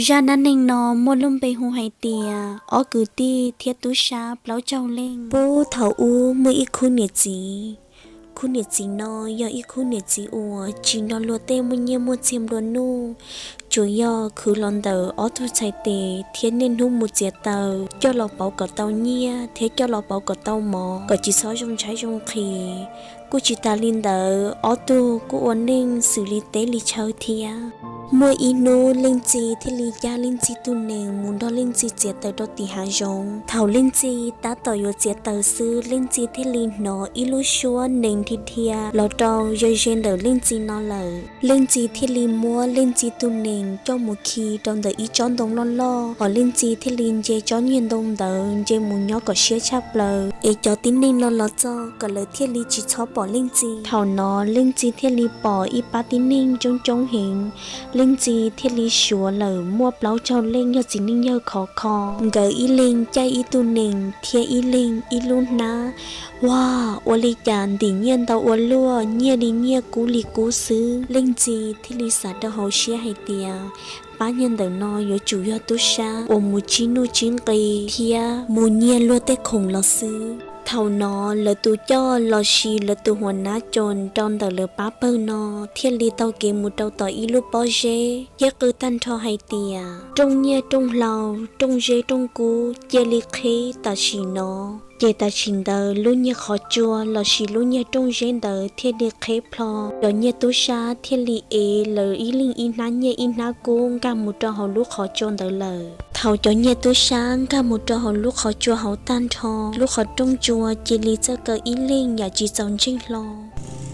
Zaj dab neeg no muaj lub npe hu hais tias ob kwv tij thiab tub sab plaub caug leej. Puag thaum ub muaj ib khub niam txiv. Khub niam txiv no yog ib khub niam txiv uas tsis nrog luag tej muaj nyiaj muaj txiag nplua nuj, tsuas yog khwv los ntawm ob tug txhais tes thiab niaj hnub mus txiav taws coj los pauv kom tau nyiaj thiab coj los pauv kom tau mov kom tsis txhob zoo tshaib zoo nqhis. Kuj tsis tas li ntawd, ob tug kuj ua neej xws li teb li chaw thiab. Muaj ib hnub leej txiv thiaj li cab leej txiv tus nees mus nrog leej txiv txiav taws rau tim hav zoov. Thaum leej txiv tab tom yuav txiav taws xwb, leej txiv thiaj li hnov ib lub suab nees dhia dhia los rau ze ze ntawm leej txiv no lawm. Leej txiv thiaj li muab leej txiv tus nees coj mus khi rau ntawm ib tsob ntoo loj loj, hos leej txiv thiaj li nce tsob niag ntoo ntawd nce mus nyob kom siab tshaj plaws es cov tib neeg no los txog kom lawv thiaj li tsis txhob pom leej txiv. Thaum no leej txiv thiaj li pom ib pab tib neeg coob coob heev. Leej txiv thiaj li suav lawm muaj plaub caug leej yog txiv neej yawg khov kho. Nkawd ib leeg caij ib tug nees thiab ib leeg ib lub hnab. Ua, ua li cas ntim nyiaj ntau ua luaj, nyiaj li nyiaj kub li kub xwb. Leej txiv thiaj li xav rau hauv siab hais tias pab nyiaj ntawm no yuav tsum yog tub sab uas mus tsib nuj tsib nqi thiab mus nyiag luag tej khoom los xwb. Thaum no lawv tus coj los sis lawv tus huas nab coos rau ntawm lawv pab pawg no thiaj li taug kev mus rau tom ib lub pob zeb thiab qw tag nrho hais tias, rooj nyiaj rooj hlau, rooj zeb rooj kub, cia li qheb tam sim no. Ces tam sim ntawd lub nyiag qhov tsua los sis lub nyiag rooj zeb ntawd thiaj li qheb plho. Cov nyiag tub sab thiaj li ev lawv ib leeg ib hnab nyiaj ib hnab kub nkag mus rau hauv lub qhov tsua ntawd lawm. Thaum cov nyiag tub sab nkag mus rau hauv lub qhov tsua hauv tag nrho, lub qhov rooj tsua cia li txawj kaw ib leeg yam tsis txaus ntseeg hlo.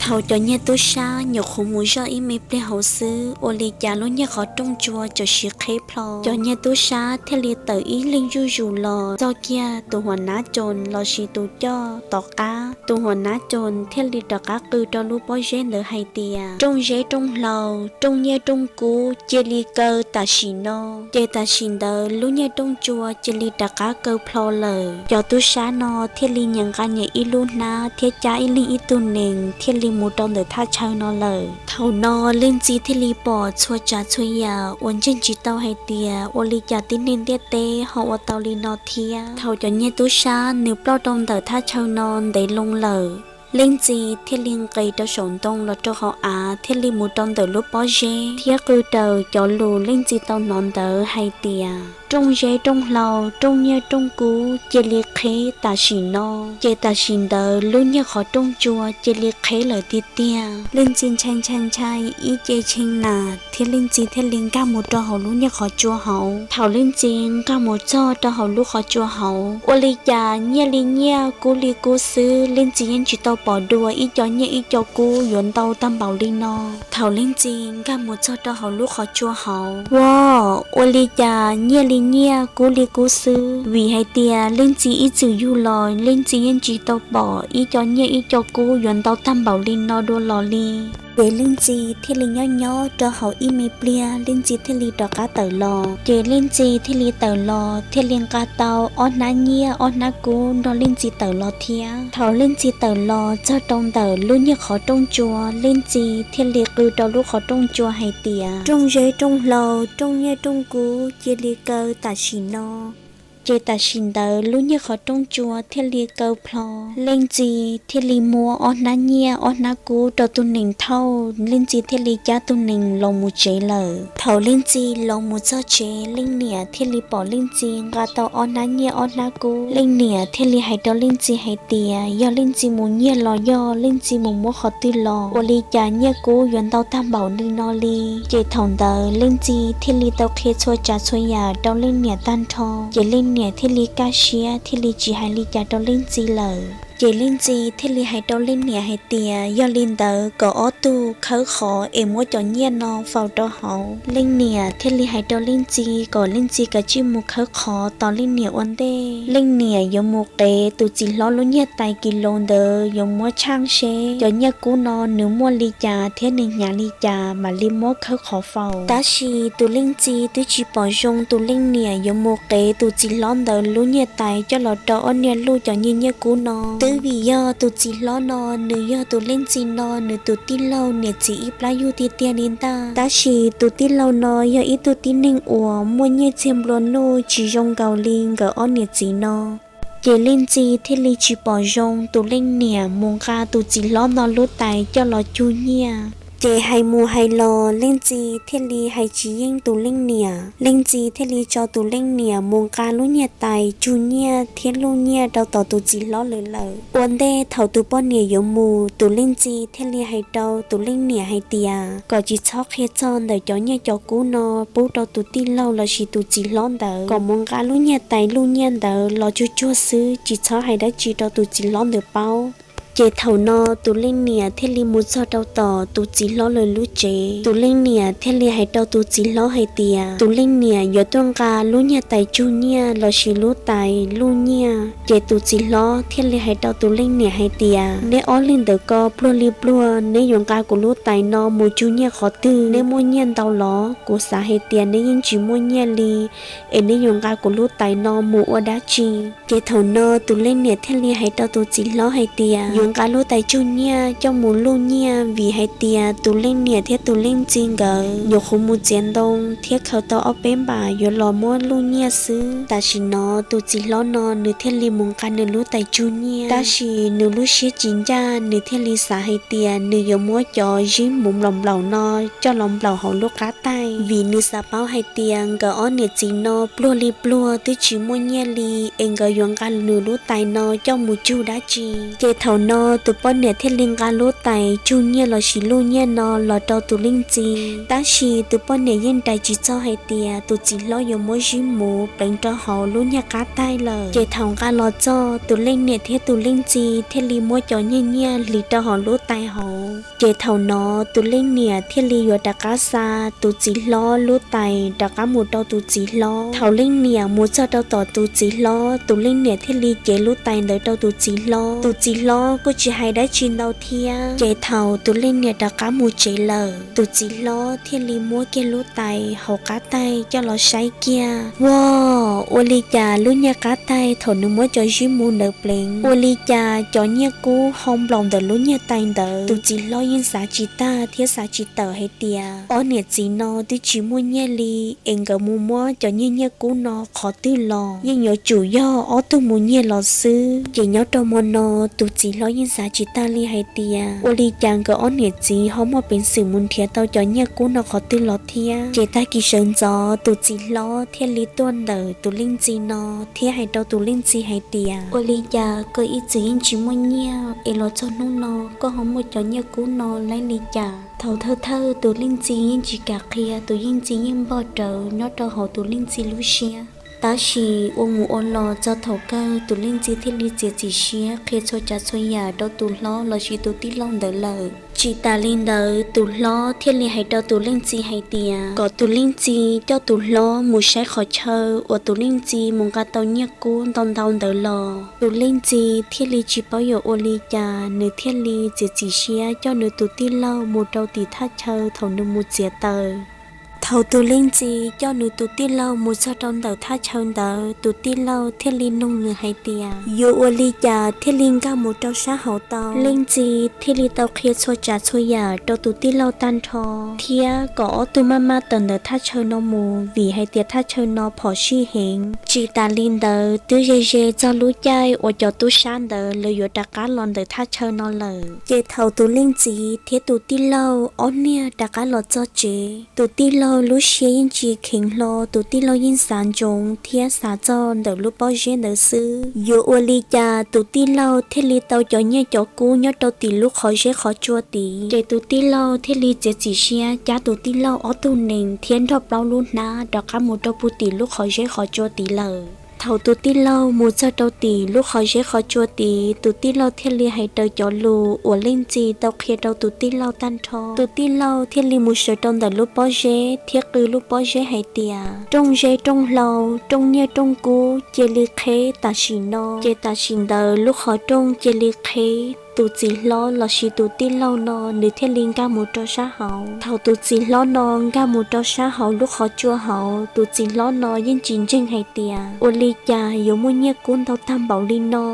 Thaum cov nyiag tub sab nyuam qhuav mus zoj ib me pliag hauv xwb, ua li cas lub nyiag qhov rooj tsua txawm siv qheb plho. Cov nyiag tub sab thiaj li tawm ib leeg zuj zus los txog kiag tus huas nab coos los sis tus coj tom qab. Tus huas nab coos thiaj li rov qab qw rau lub pob zeb ntawd hais tias, rooj zeb rooj hlau, rooj nyiaj rooj kub, cia li kaw tam sim no. Ces tam sim ntawd lub nyiag rooj tsua cia li rov qab kaw plho lawm. Cov tub sab no thiaj li nyias nqa nyias ib lub hnab thiab cab ib leeg ib tug nees thiaj li mus rau ntawm thaj chaw no lawm. Thaum no leej txiv thiaj li pom txhua tsav txhua yam uas ntseeg tsis tau hais tias ua li cas tib neeg ntiaj teb ho ua tau li no thiab. Thaum cov nyiag tub sab nws ploj rau ntawm thaj chaw no ntev loo lawm, leej txiv thiaj li nqis rau saum ntoo los rau hauv av thiaj li mus rau ntawm lub pob zeb thiab qw raws cov lus leej txiv tau hnov ntawd hais tias, rooj zeb rooj hlau, rooj nyiaj rooj kub, cia li qheb tam sim no. Ces tam sim ntawd lub nyiag qhov rooj tsua cia li qheb lawm tiag tiag. Leej txiv ntshai ntshai ntshai ib ce tshee nas thiab leej txiv thiaj li nkag mus rau hauv lub nyiag qhov tsua hauv. Thaum leej txiv nkag mus txog rau hauv lub qhov tsua hauv, ua li cas nyiaj li nyiaj kub li kub xwb, leej txiv yeej tsis tau pom dua ib co nyiaj ib co kub yuav ntau tag npaum li no. Thaum leej txiv nkag mus txog rau hauv lub qhov tsua hauv, ua, ua li cas nyiaj li nyiaj kub li kub xwb, vim hais tias leej txiv ib txwm yug los leej txiv yeej tsis tau pom ib co nyiaj ib co kub yuav ntau tag npaum li no dua los li. Ces leej txiv thiaj li nyob nyob rau hauv ib me pliag leej txiv thiaj li rov qab tawm los. Ces leej txiv thiaj li tawm los thiaj li nqa tau ob hnab nyiaj ob hnab kub nrog leej txiv tawm los thiab. Thaum leej txiv tawm los txog rau ntawm lub nyiag qhov rooj tsua, leej txiv thiaj li qw rau lub qhov rooj tsua hais tias, rooj zeb rooj hlau, rooj nyiaj rooj kub, cia li kaw tam sim no. Ces tam sim ntawd lub nyiag qhov rooj tsua thiaj li kaw plho. Leej txiv thiaj li muab ob hnab nyiaj ob hnab kub rau tus nees thauj, leej txiv thiaj li cab tus nees los mus tsev lawm. Thaum leej txiv los mus txog tsev, leej niam thiaj li pom leej txiv nqa tau ob hnab nyiaj ob hnab kub. Leej niam thiaj li hais rau leej txiv hais tias yog leej txiv mus nyiag los yog leej txiv mus muab qhov twg los, ua li cas nyiaj kub yuav ntau tag npaum li no li. Ces thaum ntawd leej txiv thiaj li tau qhia txhua tsav txhua yam rau leej niam tag nrho, ces leej niam thiaj li kaj siab thiaj li tsis hais li cas rau leej txiv lawm. Ces leej txiv thiaj li hais rau leej niam hais tias yog li ntawd kom ob tug khawb qhov es muab cov nyiaj no faus rau hauv. Leej niam thiaj li hais rau leej txiv kom leej txiv kav tsij mus khawb qhov tos leej niam ua ntej. Leej niam yuav mus qev tus txiv hlob lub nyiag tais kis laus ntawd yuav muab tshaaj seb cov nyiaj kub no nws muaj li cas thiab nws hnyav li cas mam li muab khawb qhov faus. Tab sis tus leej txiv twb tsis pom zoo tus leej niam yuav mus qev tus txiv hlob ntawd lub nyiag tais coj los rau ob niag luj cov nyiaj nyiaj kub no. Twb vim yog tus txiv hlob no nws yog tus leej txiv no nws tus tij laug niam txiv ib plab yug tiag tiag li ntag. Tab sis tus tij laug no yog ib tug tib neeg uas muaj nyiaj txiag nplua nuj tsis zoo nkaus li nkawd ob niam txiv no. Ces leej txiv thiaj li tsis pom zoo tus leej niam mus nqa tus txiv hlob no lub tais coj los cug nyiaj. Ces hais mus hais los leej txiv thiaj li hais tsis yeej tus leej niam. Leej txiv thiaj li tso tus leej niam mus nqa lub nyiaj tais cug nyiaj thiab luj nyiaj rau tom tus txiv hlob lawm lawm. Ua ntej thaum tus poj niam yuav mus, tus leej txiv thiaj li hais rau tus leej niam hais tias kom tsis txhob qhia txog ntawm cov nyiaj cov kub no pub rau tus tij laug lossis tus txiv hlob ntawd, kom mus nqa lub nyiaj tais luj nyiaj ntawd los tsuag tsuag xwb, tsis txhob hais dab tsi rau tus txiv hlob ntawd paub. Ces thaum no tus leej niam thiaj li mus txog rau tom tus txiv hlob lawv lub tsev. Tus leej niam thiaj li hais rau tus txiv hlob hais tias tus leej niam yuav tuaj nqa lub nyiaj tais cug nyiaj lossis lub tais luj nyiaj. Ces tus txiv hlob thiaj li hais rau tus leej niam hais tias neb ob leeg ntawm ko pluag li pluag, neb yuav nqa kuv lub tais no mus cug nyiaj qhov twg? Neb muaj nyiaj ntau los? Kuv xav hais tias neb yeej tsis muaj nyiaj li, es neb yuav nqa kuv lub tais no mus ua dab tsi? Ces thaum no tus leej niam thiaj li hais rau tus txiv hlob hais tias yuav nqa lub tais cug nyiaj coj mus luj nyiaj, vim hais tias tus leej niam thiab tus leej txiv nkawd nyuam qhuav mus txiav ntoo thiab khaws tau ob peb npam yuav los muab luj nyiaj xwb. Tam sim no tus txiv hlob no nws thiaj li mus nqa nws lub tais cug nyiaj, tab sis nws lub siab tsis ncaj, nws thiaj li xav hais tias nws yuav muab cov zib muv nplaum nplaum no coj los nplaum hauv lub qab taij, vim nws xav paub hais tias nkawd ob niam txiv no pluag li pluag twb tsis muaj nyiaj li, es nkawd yuav nqa nws lub tais no coj mus cug dab tsi. Ces thaum no tus poj niam thiaj li nqa lub tais cug nyiaj lossis luj nyiaj no los rau tus leej txiv, tab sis tus poj niam yeej rais tsis txog hais tias tus txiv hlob yuav muab zib muv pleev rau hauv lub nyiaj qab taij lawm. Ces thaum nqa los txog, tus leej niam thiab tus leej txiv thiaj li muab cov nyiaj nyiaj hliv rau hauv lub tais hauv. Ces thaum no tus leej niam thiaj li yuav rov qab xa tus txiv hlob lub tais rov qab mus rau tus txiv hlob. Thaum leej niam mus txog rau tom tus txiv hlob, tus leej niam thiaj li cev lub tais ntawd rau tus txiv hlob. Tus txiv hlob kuj tsis hais dab tsi ntau thiab. Ces thaum tus leej niam rov qab mus tsev lawm, tus txiv hlob thiaj li muab kiag lub tais hauv qab taij coj los saib kiag. Ua, ua li cas lub nyiaj qab taij thaum nws muab cov zib muv ntawd pleev, ua li cas cov nyiaj kub ho nplaum ntawm lub nyiaj tais ntawd? Tus txiv hlob yeej xav tsis tag thiab xav tsis tawm hais tias ob niam txiv no twb tsis muaj nyiaj li, es nkawd mus muab cov nyiaj nyiaj kub no qhov twg los? Yeej yuav tsum yog ob tug mus nyiag los xwb. Ces nyob rau hmo no, tus txiv hlob yeej xav tsis tag li hais tias ua li cas nkawd ob niam txiv ho muaj peev xwm mus nrhiav tau cov nyiaj kub no qhov twg los thiab. Ces tag kis sawv ntxov tus txiv hlob thiaj li tuaj ntawm tus leej txiv no thiab hais rau tus leej txiv hais tias ua li cas koj ib txwm yeej tsis muaj nyiaj es los txog hnub no koj ho muaj cov nyiaj kub no laib li cas? Thaum thawj thawj tus leej txiv yeej tsis kam qhia, tus leej txiv yeej npog rawv nyob rau hauv tus leej txiv lub siab. Tab sis ua mus ua los txog thaum kawg tus leej txiv thiaj li txiav txim siab qhia txhua tsav txhua yam rau tus hlob lossis tus tij laug ntawd lawm. Tsis tas li ntawd tus hlob thiaj li hais rau tus leej txiv hais tias kom tus leej txiv coj tus hlob mus saib qhov chaw uas tus leej txiv mus nqa tau nyiaj kub ntau ntau ntawd los. Tus leej txiv thiaj li tsis paub yuav ua li cas, nws thiaj li txiav txim siab coj nws tus tij laug mus rau tim thaj chaw thaum nws mus txiav taws. Thaum tus leej txiv coj nws tus tij laug mus txog rau ntawm thaj chaw ntawd, tus tij laug thiaj li nug nws hais tias yuav ua li cas thiaj li nkag mus rau sab hauv tau. Leej txiv thiaj li tau qhia txhua tsav txhua yam rau tus tij laug tag nrho, thiab kom ob tug maj maj tawm ntawm thaj chaw no mus, vim hais tias thaj chaw no phom sij heev. Tsis tas li ntawd twb ze ze txog lub caij uas cov tub sab ntawd lawv yuav rov qab los ntawm thaj chaw no lawm. Ces thaum tus leej txiv thiab tus tij laug ob niag rov qab los txog tsev, tus tij laug lub siab yeej tsis kheev hlo, tus tij laug yeej xav ntsoov thiab xav txog ntawm lub pob zeb ntawd xwb. Yuav ua li cas tus tij laug thiaj li tau cov nyiaj cov kub nyob rau tim lub qhov zeb qhov tsua tid. Ces tus tij laug thiaj li txiav txim siab cab tus tij laug ob tug nees thiab nrog plaub lub hnab rov qab mus rau puag tim lub qhov zeb qhov tsua tid lawm. Thaum tus tij laug mus txog rau tim lub qhov zeb qhov tsua tid, tus tij laug thiaj li hais raws cov lus uas leej txiv tau qhia rau tus tij laug tag nrho. Tus tij laug thiaj li mus sawv rau ntawm lub pob zeb thiab qw lub pob zeb hais tias rooj zeb rooj hlau, rooj nyiaj rooj kub cia li qheb tam sim no. Ces tam sim ntawd lub qhov rooj cia li qheb Tus txiv hlob lossis tus tij laug no nws thiaj li nkag mus rau sab hauv. Thaum tus txiv hlob no nkag mus rau sab hauv lub qhov tsua hauv, tus txiv hlob no yeej tsis ntseeg hais tias ua li cas yuav muaj nyiaj kub ntau tag npaum li no.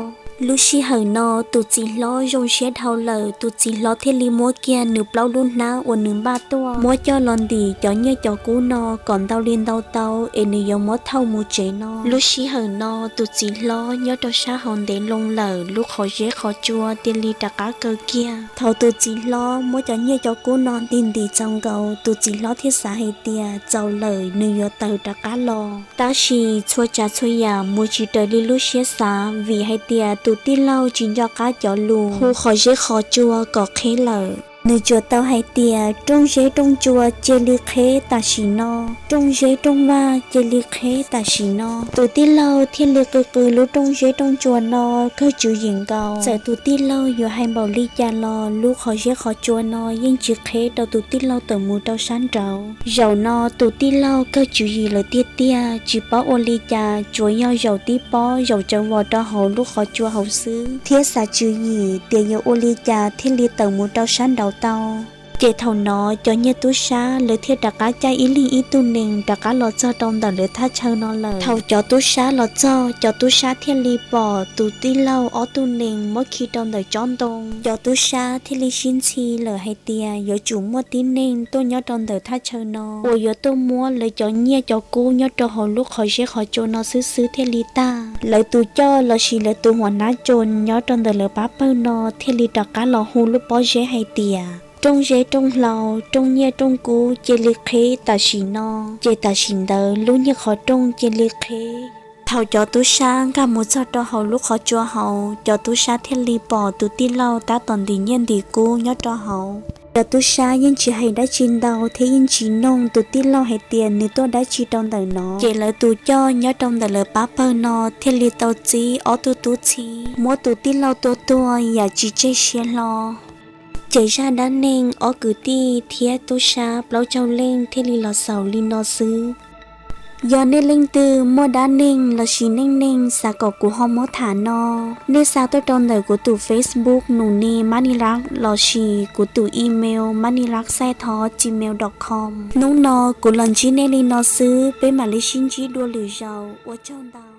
Lub sij hawm no tus txiv hlob zoo siab dhau lawm, tus txiv hlob thiaj li muab kiag nws plaub lub hnab uas nws npaj tuaj muab coj los ntim cov nyiaj cov kub no kom ntau li ntau tau es nws yuav muab thauj mus tsev no. Lub sij hawm no tus txiv hlob nyob rau sab hauv ntev loo lawm, lub qhov zeb qhov tsua tiag li rov qab kaw kiag. Thaum tus txiv hlob muab cov nyiaj cov kub no ntim ntim txaus nkaus, tus txiv hlob thiaj xav hais tias txaus lawm, nws yuav tawm rov qab los. Tab sis txhua tsav txhua yam mus tsis raws li lub siab xav, vim hais tias tus tij laug tsis nco qab cov lus hu qhov zeb qhov tsua kom qheb lawm. Nws tsuas tau hais tias rooj zeb rooj tsua cia li qheb tam sim no, rooj zeb rooj vag cia li qheb tam sim no. Tus tij laug thiaj li qw qw lub rooj zeb rooj tsua no kawg tswv yim nkaus. Txawm tus tij laug yuav hais npaum li cas los lub qhov zeb qhov tsua no yeej tsis qheb rau tus tij laug tawm mus rau sab nraud. Zaum no tus tij laug kawg tswv yim lawm tiag tiag, tsis paub ua li cas, tsuas yog zaum tib pob zaum tsawv vos rau hauv lub qhov tsua hauv xwb, thiab xav tswv yim tias yuav ua li cas thiaj li tawm mus rau sab nraud tau. Ces thaum no cov nyiaj tub sab lawv thiaj rov qab caij ib leeg ib tug nees rov qab los txog rau ntawm lawv thaj chaw no lawm. Thaum cov tub sab los txog, cov tub sab thiaj li pom tus tij laug ob tug nees muab khi rau ntawm tsob ntoo. Cov tub sab thiaj li sib ntxhi lawm hais tias yuav tsum muaj tib neeg tuaj nyob rau ntawm thaj chaw no uas yuav tuaj muab lawv cov nyiaj cov kub nyob rau hauv lub qhov zeb qhov tsua no xwb xwb thiaj li tag. Lawv tus coj lossis lawv tus huam nab tso nyob rau ntawm lawv pab pawg no thiaj li rov qab los hu lub pob zeb hais tias rooj zeb rooj hlau, rooj nyiaj rooj kub cia li qheb tam sim no. Ces tam sim ntawd lub nyiaj qhov rooj cia li qheb. Thaum cov tub sab nkag mus txog rau hauv lub qhov tsua hauv, cov tub sab thiaj li pom tus tij laug tab tom ntim nyiaj ntim kub nyob rau hauv. Cov tub sab yeej tsis hais dab tsi ntau thiab yeej tsis noog tus tij laug hais tias nws tuaj dab tsi rau ntawm no. Ces lawv tus coj nyob rau ntawm lawv pab pawg no thiaj li tau txib ob tug tub txib muab tus tij laug tua tuag yam tsis tseg siab hlo. Ces zaj dab neeg ob kwv tij thiab tub sab plaub caug leej thiaj li los xaus li no xwb. Yog nej leej twg muaj dab neeg lossis neej neeg xav kom kuv ho muab tham no, nej xa tuaj rau ntawm kuv tus Facebook Num Ni Mani Lak lossis kuv tus email manilakxaitho gmail dot com. Hnub no kuv los ntsib nej li no xwb, peb mam li sib ntsib dua lwm zaus, ua tsaug ntau.